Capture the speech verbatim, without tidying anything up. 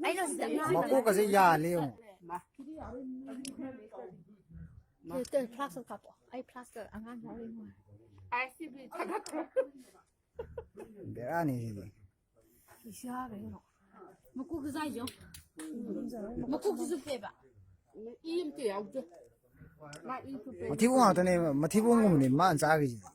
ꯑꯩꯅ ꯁꯤꯗ ꯃꯀꯣꯛꯀꯁꯦ ꯌꯥꯜꯂꯦ ꯌꯦꯡꯉꯣ꯫ ꯃꯥ꯫ ꯁꯤ, ꯁꯤ, ꯐ꯭ꯂꯥꯛꯁ ꯀꯥꯞꯄꯣ꯫ ꯑꯩ ꯐ꯭ꯂꯥꯛꯁꯇ ꯑꯉꯥꯡ ꯌꯥꯎꯔꯤ ꯃꯥꯜꯂꯦ꯫ ꯑꯥꯏꯁ ꯇꯤ ꯚꯤ ꯊꯥꯒꯠꯈ꯭ꯔꯣ꯫ ꯕꯦꯔꯥꯅꯤ ꯁꯤꯗꯤ꯫ ꯏꯁꯥꯒ ꯌꯦꯡꯉꯣ꯫ ꯃꯀꯣꯛꯇ ꯆꯥꯏꯁꯦ ꯌꯦꯡꯉꯣ꯫ ꯃꯀꯣꯛꯁꯤꯁꯨ ꯄꯦꯕ꯫ ꯏ ꯑꯝꯇ ꯌꯥꯎꯗꯦ꯫ ꯃꯥ ꯏ ꯆꯨꯞꯄꯦ꯫ ꯃꯊꯤꯕꯣꯡ ꯉꯥꯛꯇꯅꯦ, ꯃꯊꯤꯕꯣꯡꯒꯨꯝꯕꯅꯦ ꯃꯥꯅ ꯆꯥꯈ꯭ꯔꯤꯁꯤꯗꯤ꯫